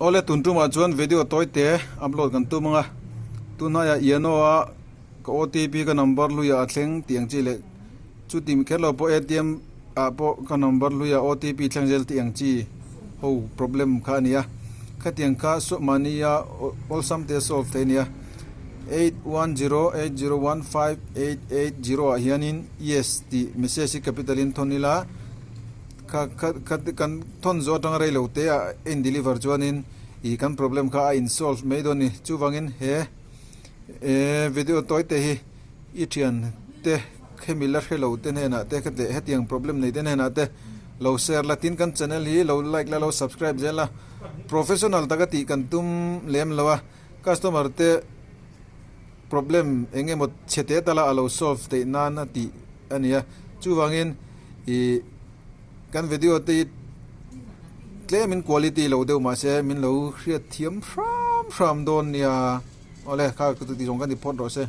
Awle tun tumah chuan video tawi te upload kan tum anga tunhnaiah Iano a ka OTP ka number hluiah a thleng tih ang chi leh chuti kher lo pawh ATM ah pawh ka number hluiah OTP thleng zel tih ang chi ho problem kha a ni a khatiang kha mahnia awlsam te solve thei a ni a 8108015880 ah hianin yes tih message hi capital in thawn ila. Kha kha kha kan thawn zawh atanga rei lo te ah a in deliver chuanin ih kan problem kha a in solve mai dawn a ni. Chuvangin he eh video tawi te hi i thian te hemi la hre lo te hnenah te kha leh hetiang problem nei te hnenah te lo share la tin kan channel hi lo like la lo subscribe zel a professional taka tih kan tum lem lo a customer te problem eng emaw chhe te tala a lo solve theih nan a tih a ni a chuvangin ih kan video te hi tlemin quality lo deuh mahse min lo hriat thiam hram hram dawn nia awle kha ka ti zawng ka ni phawt rawh se.